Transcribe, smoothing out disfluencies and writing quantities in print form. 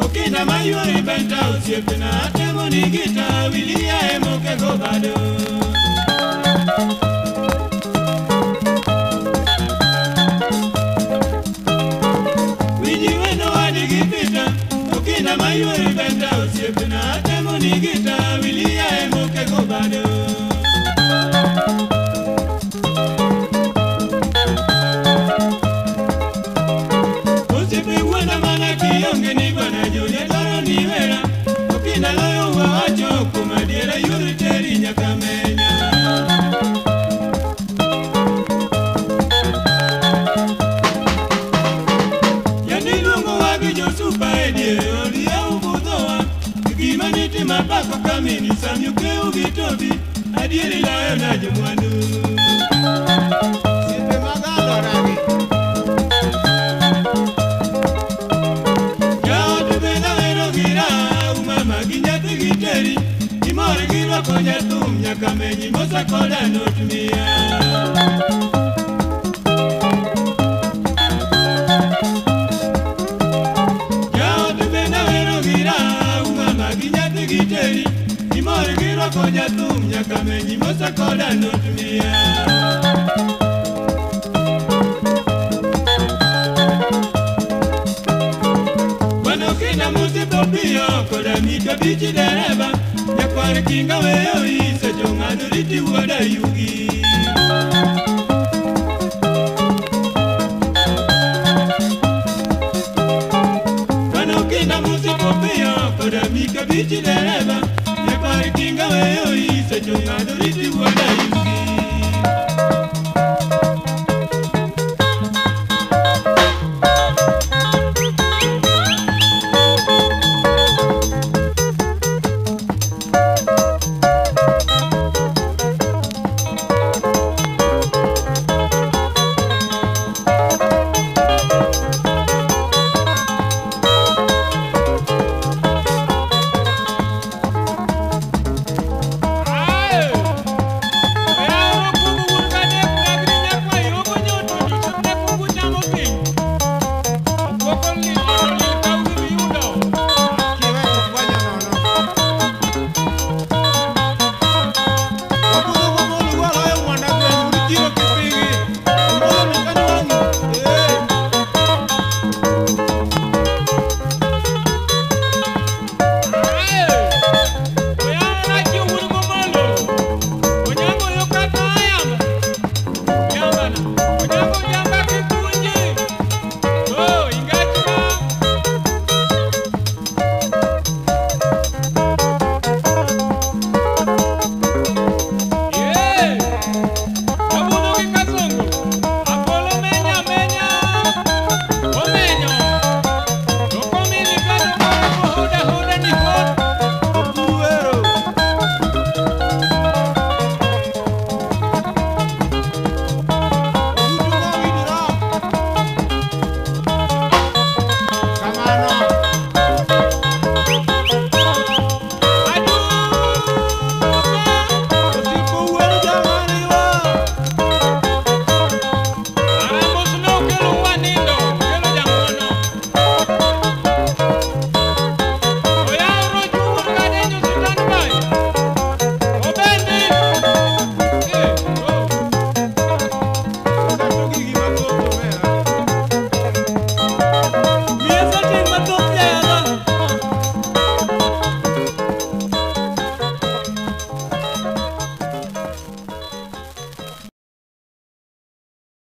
Okina mayuori benta osiepna atemo ni gita wilia emoke go bado. Winji wendo wadigi pita Okina mayuori benta osiepna atemo ni gita wilia emoke go bado. Mapako kamini samyuke ugitobi adieri layo na jomwandu. Siepe mag alworagi. Jaot bende ohero gi raha, umama gi nyathi gi teri, imor gi rwako jathum nyaka menyi mosa koda not mia. Jaot bende ohero gi raha, umama gi nyathi gi teri, imor gi rwako jathum nyaka menyi mosa koda not mia. Kina musipo piyo koda mika bichi dereba nyakwar kinga weyo ise jong'ado riti wuoda yugi. Mano kinda musipo piyo koda mika bichi dereba nyakwar kinga weyo ise jong'ado riti wuoda